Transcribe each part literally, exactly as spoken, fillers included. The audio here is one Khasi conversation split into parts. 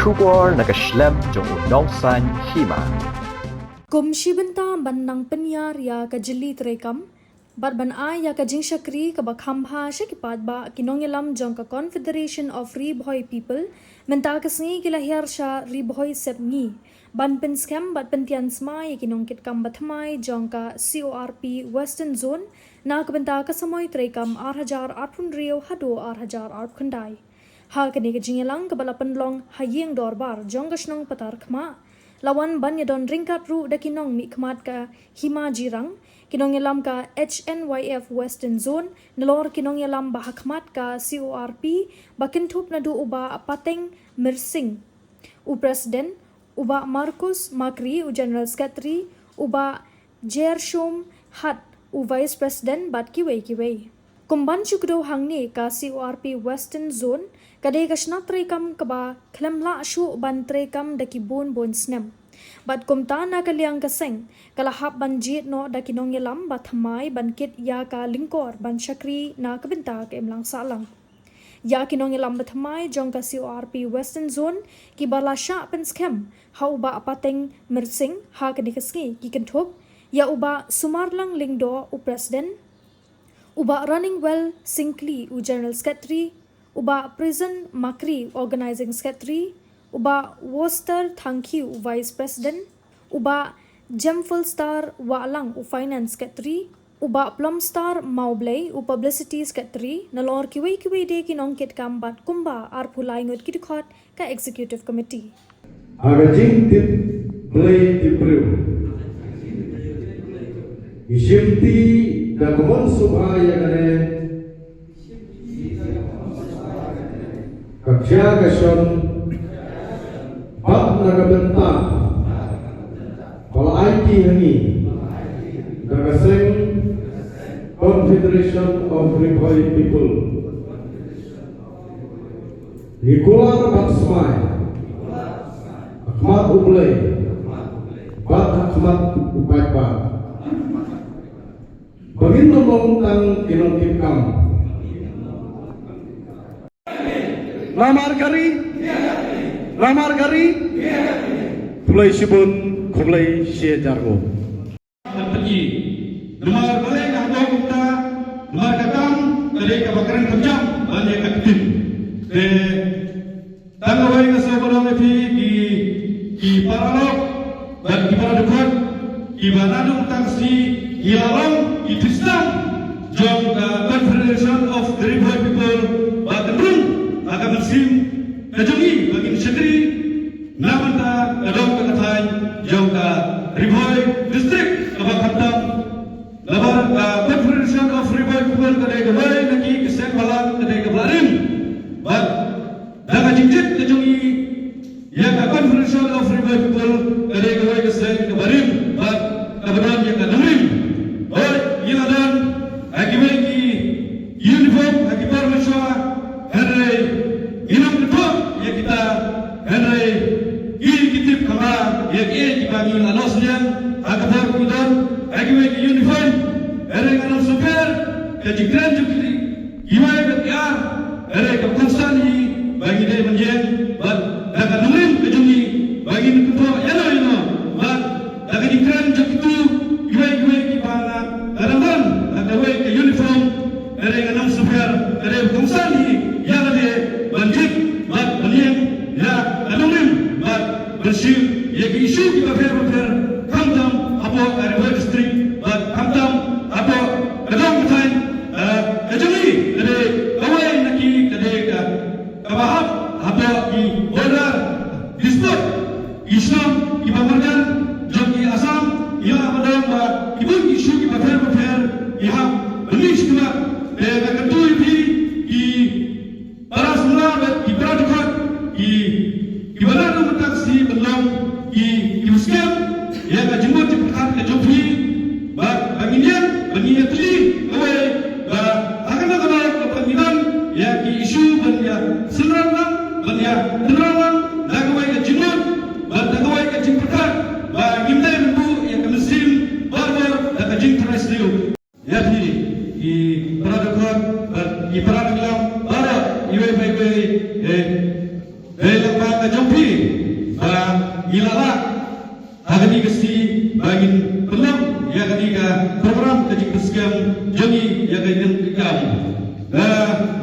Khubor na ka shlem jong u nongsaiñ hima. Kum shi bynta ban nang pynïar ïa ka jylli treikam bad ban ai ïa ka jingshakri kaba kham bha sha ki paidbah, ki nongïalam jong ka Confederation of Ri Bhoi People mynta ka sngi ki la hiar sha Ri Bhoi Sepngi ban pynskhem bad pyntian smai ïa ki nongkitkam bathymmai jong ka C O R P Western Zone na ka bynta ka samoi treikam ar hajar arphew hynriew haduh ar hajar arphew khyndai. Ha kane ka jingïalang kaba la pynlong ha ïing dorbar jong ka shnong Patarkhmah, la wan ban ïadon ryngkat ruh da ki nongmihkhmat ka Hima Jirang, ki nongïalam ka H N Y F Western Zone, nalor ki nongïalam ba ha khmat ka C O R P ba kynthup naduh u Bah Pateng Myrsing, u President, u Bah Marcus Makri, u General Secretary, u Bah Jershom Hat, u Vice President bad kiwei kiwei. Kum ban shu kdew hangne, ka C O R P Western Zone ka dei ka shnat treikam kaba khlem lah shuh ban treikam da ki bun bun snem. Bad kumta na ka liang ka seng ka la hap ban jied noh da ki nongïalam bathymmai ban kit ïa ka lyngkor ban shakri na ka bynta ka imlang sahlang. Ïa ki nongïalam bathymmai jong ka C O R P Western Zone kiba la shah pynskhem ha u Bah Pateng Myrsing ha kane ka sngi ki kynthup ïa u Bah Sumarlang Lyngdoh, u President, u Bah Runningwell Syngkli, u General Secretary, u Bah Prison Makri, Organizing Secretary, u Bah Woster Thangkhiew, u Vice President, u Bah Jemfelstar Wahlang, u Finance Secretary, u Bah Plumstar Mawblei, u Publicity Secretary, nalor kiwei kiwei de ki nongkitkam bad kumba arphew lai ngut ki dkhot ka Executive Committee. Ha ka jingtip Blei tip briew, ngi shimti da ka mon sngewbha ïa kane ka jia ka shon bad na ka bynta ba la aiti ha ngi da ka seng Confederation of Ri Bhoi People. Ngi kular bad smai ha khmat U Blei bad ha khmat u paidbah ba ngin ym long tang ki nongkitkam. Lamar kari, lamar kari. Khublei shibun, khublei shi hajar nguh. Namar balei nga ong kumta, namar ka kam ka dei kaba kren kham jam ban ïa ka ktien. Te tang kawei nga sngewbha ong ïa phi ki, ki paralok bad ki para dkhot kiba naduh tang shi ngi la long ki tristan jong ka Confederation of the Ri Bhoi People ba kynrung ha ka mynsiem ka jong ngi ba ngin shakri na bynta ka dong ka thaiñ jong ka Ri Bhoi District kaba khamtam. Namar ka Confederation of Ri Bhoi People ka dei kawei na ki seng balang ka dei kaba la rim. Bad da ka jingjied ka jong ngi ïa ka Confederation of Ri Bhoi People ka dei kawei ka seng kaba rim bad kaba don ïa ka nongrim. Hooid, ngi la don ha kiwei ki uniform ha ki por mynshuwa, hynrei ngi nang kynthoh ïa kita, hynrei ki, ki tip kham bha ïa kiei kiba ngi la noh synñiang ha ka por ba ngi don ha kiwei ki uniform. Hynrei ngan ym sngewpher ka jingkren jong ki, kiwei bad ki ar, hynrei ka kongsan hi ba ngi dei ban ïeng bad da ka nongrim ka jong ngi ba ngin kynthoh ïano ïano bad da ka jingkren jong kitu kiwei kiwei kiba nga, nga dang don ha kawei ka uniform. Hynrei ngan ym sngewpher, ka dei ba kongsan hi ïa lade ban jied bad ban ïeng ïa ka nongrim bad ban shim ïa ki issue kiba pher ba pher, khamtam hapoh ka Ri Bhoi District bad khamtam hapoh ka dong ka thaiñ, eh, ka jong ngi. Ka dei kawei na ki, ka dei ka kaba hap hapoh ki border dispute, ki shnong kiba marjan jong ki Assam, ïa ba don ba ki bun ki issue kiba pher ba pher ki hap ban mih shakhmat. Te nga kyntu ïa phi ki para samla bad ki para dkhot, ki, kiba la dang mynta ka sngi ban long ki, kiba skhem ïa ka jingmut jingpyrkhat ka jong phi. Bad ba ngin ïeng ban ïatylli kawei ba ha kano kano ka por ngi don ïa ki issue ban ïa synran lang, ban ïa tynrai lang da kawei ka jingmut bad da kawei ka jingpyrkhat ba ngim dei ban buh ïa ka mynsiem barabor da ka jingtharai sniew. Ïa phi ki para dkhot bad ki para nongïalam baroh, iwei pa iwei, eh, Dei lyngba ka jong phi ba ngi la lah ha kane ka sngi ba ngin pynlong ïa kane ka program ka jingpynskhem jong ngi ïa ka jingkam.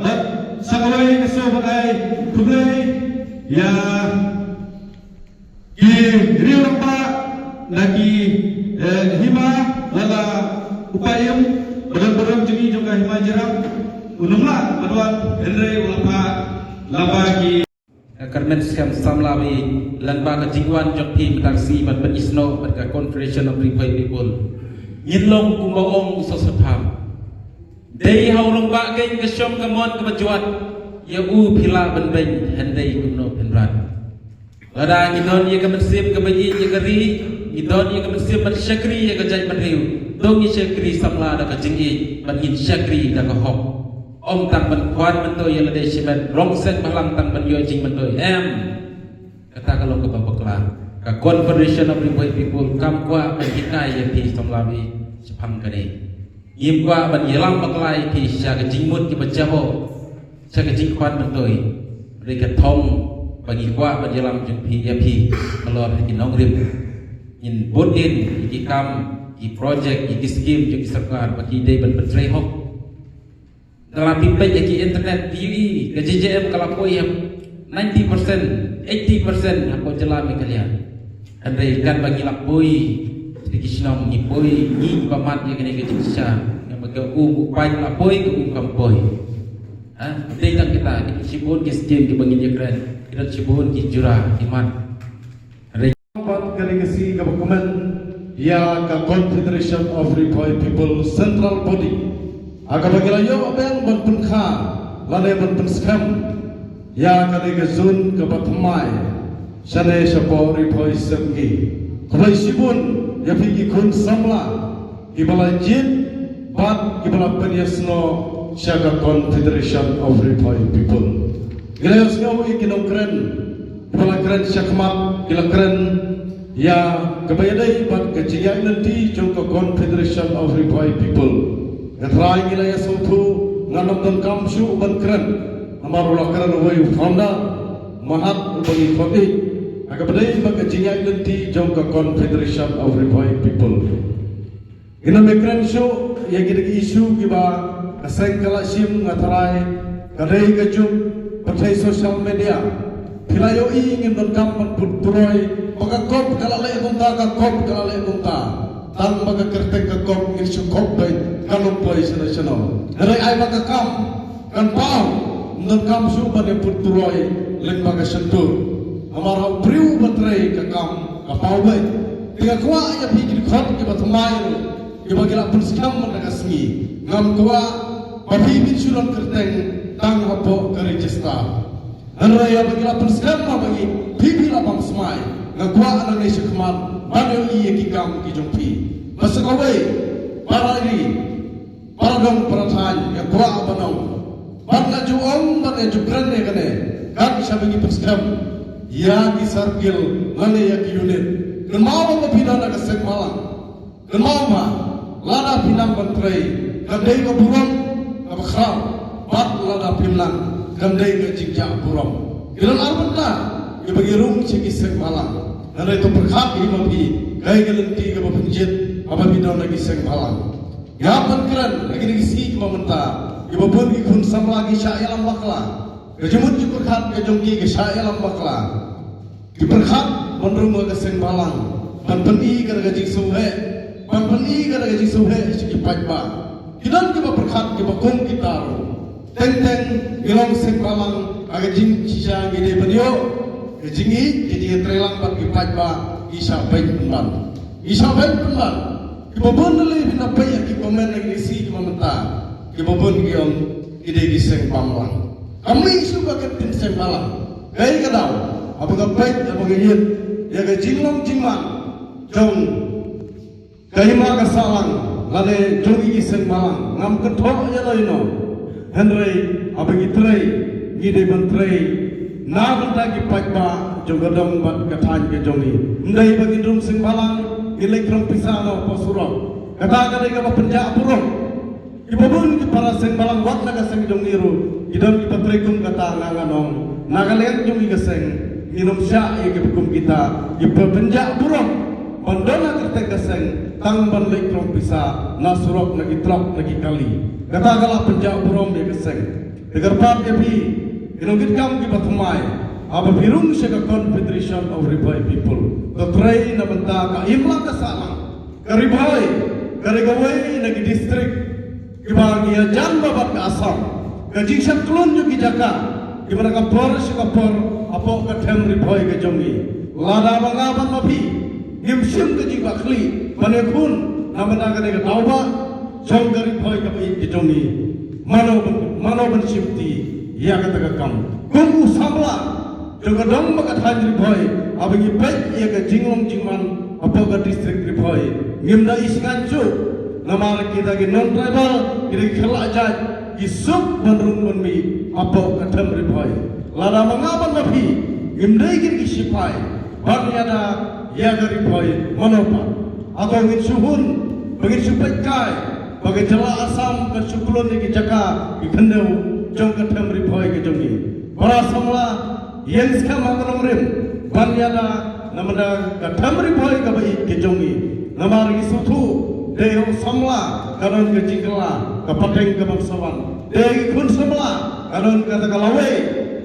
Bad sa kawei ka sngewbha ai khublei ïa ki riew rangbah na ki, eh, hima, lada u paiem ba don burom jong ngi jong ka hima Jirang u nym lah ban wan, hynrei u la phah lyngba ki. Ka kyrmen skhem samla bad lyngba ka jingwan jong phi mynta ka sngi ban pynisnoh bad ka Confederation of Ri Bhoi People. Ngin long kumba ong u Sosapha. Dei ha u rangbah keiñ ka shong ka mon kaba jwat, ïa u phi lah ban beiñ, hynrei kumno phin rat. Lada ngi don ïa ka mynsiem kaba ïeit ïa ka ri, ngi don ïa ka mynsiem ban shakri ïa ka jaitbynriew, to ngin shakri samla da ka jingïeit, ban ngin shakri da ka hok. Ym tang ban khwan myntoi ïa lade shimet, rong seng bhalang tang ban ïoh jingmyntoi. Em. Kata ka long kaba bakla. Ka Confederation of Ri Bhoi People kam kwah ban hikai ïa phi samla bad shaphang kane. Ngim kwah ban ïalam bakla ïa phi sha ka jingmut kiba jaboh, sha ka jingkhwan myntoi. Hynrei ka thong ba ngi kwah ban ïalam jong phi ïa phi halor ha ki nongrim. Ngin bud dien ïa ki kam, ki project, ïa ki skim jong ki sorkar ba ki dei ban pyntrei hok. Lada phi peit ha ki internet phi ïohi ka J J M ka la poi ha ninety percent, eighty percent hapoh jylla Meghalaya. Hynrei katba ngi la poi sha ki shnong ngi poi ngi ba mat ïa kane ka jingshisha. Namar ka um u paid la poi ka um kam poi. Ha, dei tang kita, ki don shibun ki skim kiba ngin ïakren, ki don shibun ki jura ki mat. Hynrei bad ka legacy kaba kmen ïa ka Confederation of Ri Bhoi People Central Body. Ha kaba ngi la ïoh biang ban pynkha lane ban pynskhem ïa kane ka zone kaba thymmai shane shapoh Ri Bhoi Sepngi. Khublei shibun ïa phi ki khun samla kiba la jied bad kiba la pynïasnoh sha ka Confederation of Ri Bhoi People. Ngi la ïohsngew ïa ki nongkren kiba la kren shakhmat, ki la kren ïa kaba ïadei bad ka jingïaid lynti jong ka Confederation of Ri Bhoi People. Nga trai ngi la ïa sngewthuh, ngam donkam shuh ban kren. Namar u la kren uwei u founder, Mahat uba ngi khot ïa, ha kaba ïadei bad ka jingïaid lynti jong ka Confederation of Ri Bhoi People. Ngin ym kren shuh ïa kita ki issue kiba ka seng ka la shim, nga trai ka dei ka juk pyrthei social media. Phi la ïohi ngin donkam ban put turoi ba ka kop ka la leh kumta, ka kop ka la leh kumta. Tang ba ka kyrteng ka kop ngin shu kop beit, kan ym poi shano shano. Hynrei ai ba ka kam kan paw, ngin donkam shuh ban ïa put turoi lyngba ka shyntur. Namar ha u briew ba trei ka kam ka paw beit. Te nga kwah ïa phi ki dkhot kiba thymmai ruh kiba ngi la pynskhem mynta ka sngi, ngam kwah ba phi phin shu long kyrteng tang hapoh ka register. Hynrei haba ngi la pynskhem ba ngi, phi phi la bam smai, nga kwah nangne shakhmat ban ïohi ïa ki kam ki jong phi. Ba sa kawei, para ri, para dong para thaiñ, nga kwah ban ong, ban la ju ong ban ïa ju kren ïa kane, kat shaba ngi pynskhem ïa ki circle lane ïa ki unit. Kynmaw ba phi don ha ka seng Malang. Kynmaw ba lada phi nang ban trei, kam dei ka burom kaba khraw, bad lada phim nang, kam dei ka jingjah burom. Ki don ar bynta kiba ngi rung sha ki seng Malang. Hynrei to pyrkhat hi ma phi, kaei ka lynti kaba phin jied haba phi don ha ki seng Malang. Nga hap ban kren ha kine ki sngi kiba mynta, kiba bun ki khun samla ki shah ïalam bakla. Ka jingmut jingpyrkhat ka jong ki ka shah ïalam bakla. Ki pyrkhat ban rung ha ka seng Balang, ban pyni ka da ka jingsngewheh, ban pyni ka da ka jingsngewheh sha ki paidbah. Ki don kiba pyrkhat kiba kum kita ruh. Teng teng ngi long seng Balang, ha ka jingshisha ngi dei ban ïoh ka jingïeit, ka jingïatreilang bad ki paidbah, ngi shah beiñ pynban. Ngi shah beiñ pynban. Kiba bun na lei phin da peit ha ki comment ha ki sngi kiba mynta. Kiba bun ki ong ki dei ki seng Balang. Kam mih shuh ba kin seng Balang. Kaei ka daw, haba nga peit, haba nga ïeit ïa ka jinglong jingman jong ka hima ka sahlang lane jong ki seng Balang, ngam kynthoh ïa lano ïano. Hynrei haba ngi trei, ngi dei ban trei na bynta ki paidbah jong ka dong bad ka thaiñ ka jong ngi. Ym dei ba ngin rung seng Balang, ngin leit khrong pisa na post surok. Kata ka dei kaba pynjah burom. Kiba bun ki para seng Balang wat na ka seng jong ngi ruh ki don kiba trei kum kata, nga ngan ong. Na ka liang jong ngi ka seng, ngin ym shah ïa kiba kum kita kiba pynjah burom ban don ha kyrteng ka seng tang ban leit klong pisa na surok, na ki trok, na ki kali. Kata ka la pynjah burom ïa ka seng. Te kyrpad ïa phi, ki nongkitkam kiba thymmai, haba phi rung sha ka Confederation of Ri Bhoi People, to trei na bynta ka imlang ka sahlang. Ka Ri Bhoi ka dei kawei na ki district kiba ngi ïajan bha bad ka Assam. Ka jingshah khlun jong ki jaka kiba na ka por sha ka por hapoh ka them Ri Bhoi ka jong ngi. Lada ma nga bad ma phi ngim shim ka jingbakla ban ïakhun na bynta kane ka daw ba jong ka Ri Bhoi kaba ïeit ka jong ngi, mano ban, mano ban shimti ïa kata ka kam? Kum u samla jong ka dong bad ka thaiñ Ri Bhoi, haba ngi peit ïa ka jinglong jingman hapoh ka district Ri Bhoi, ngim da isngan shuh. Namar kita ki non-tribal, kita ki khlad jait, ki suk ban rung ban mih hapoh ka them Ri Bhoi. Lada ma nga bad ma phi ngim dei ki sipai ban ïada ïa ka Ri Bhoi, mano pat? Hato ngin shu hun ba ngin shu peit kai ba ka jylla Assam kan shu khlun ïa ki jaka ki khyndew jong ka them Ri Bhoi ka jong ngi? Para samla, ïeng skhem ha ka nongrim ban ïada na bynta ka them Ri Bhoi kaba ïeit ka jong ngi. Namar ngi sngewthuh, dei hok samla ka don ka jingkylla, ka pateng ka ban sa wan. Dei ki khun samla ka don kata ka lawei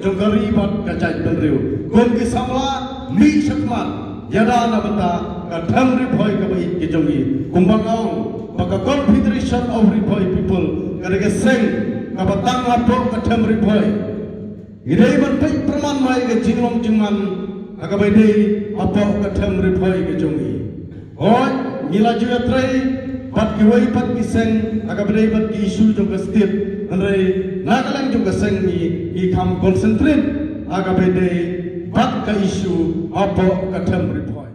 jong ka ri bad ka jaitbynriew. Kum ki samla, mih shakhmat, ïada na bynta ka them Ri Bhoi kaba ïeit ka jong ngi. Kumba nga ong ba ka Confederation of Ri Bhoi People ka dei ka seng kaba tang hapoh ka them Ri Bhoi. Ngi dei ban peit pyrman mai ka jinglong jingman ha kaba dei hapoh ka them Ri Bhoi ka jong ngi. Hooid, ngi la ju ïatrei bad kiwei pat ki seng ha kaba dei bad ki issue jong ka state, hynrei na ka liang jong ka seng ngi, ngi kham concentrate ha kaba dei bad ka issue hapoh ka them Ri Bhoi.